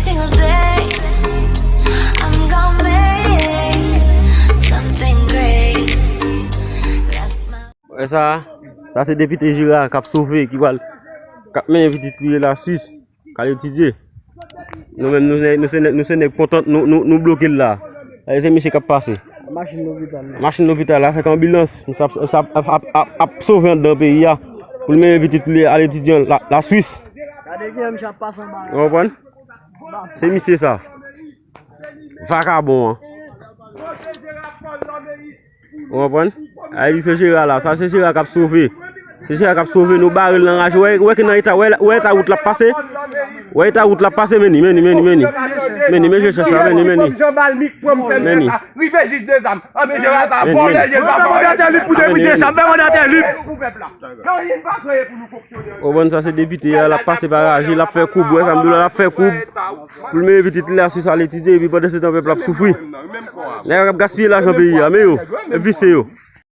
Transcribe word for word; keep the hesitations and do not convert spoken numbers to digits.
Single day, I'm gonna make something great. That's my Wè sa, sa se depite Jera k ap sove, ki pral, k ap mennen pitit li la Swis, k al etidye. Nou menm, nou, nou se nèg, nou se nèg kontan, nou, nou, nou bloke l la. Gade, se misye k ap pase. Machin lopital la. Machin lopital la, avèk anbilans, misye ap, ap, ap, ap, ap sove anndan peyi a. Pou l mennen pitit li al etidye la, la Swis. Gade kijan misye ap pase anba la. Ou konprann? Se misye sa. Vakabon an. Ou konprann? Ay, li se Jera la. Sa se Jera k ap sove. Se Jera k ap sove. Nou bare l nan raje. Ou wè, ou wè ki nan eta, ou wè, ou wè eta wout l ap pase? Ou wè eta wout l ap pase, men li, men li, men li, men li. Men li, men je chèche la, men li, men li. Men li. Rive jij de zam. Anben, Jera sa vòlè, Jera vòlè. Mwen mande atè lib pou depite sa. Mwen mande atè lib. Pou pèp la. Anyen pa kreye pou nou fonksyone. Ou konprann, sa se depite a, l ap pase pa raje, l ap fè koub, wè sa m di w la, l ap fè koub. Pou l mennen pitit li la Swis al etidye, epi pandan se tan pèp la ap soufri. Nèg yo k ap gaspiye lajan peyi a, men yo, e visye yo.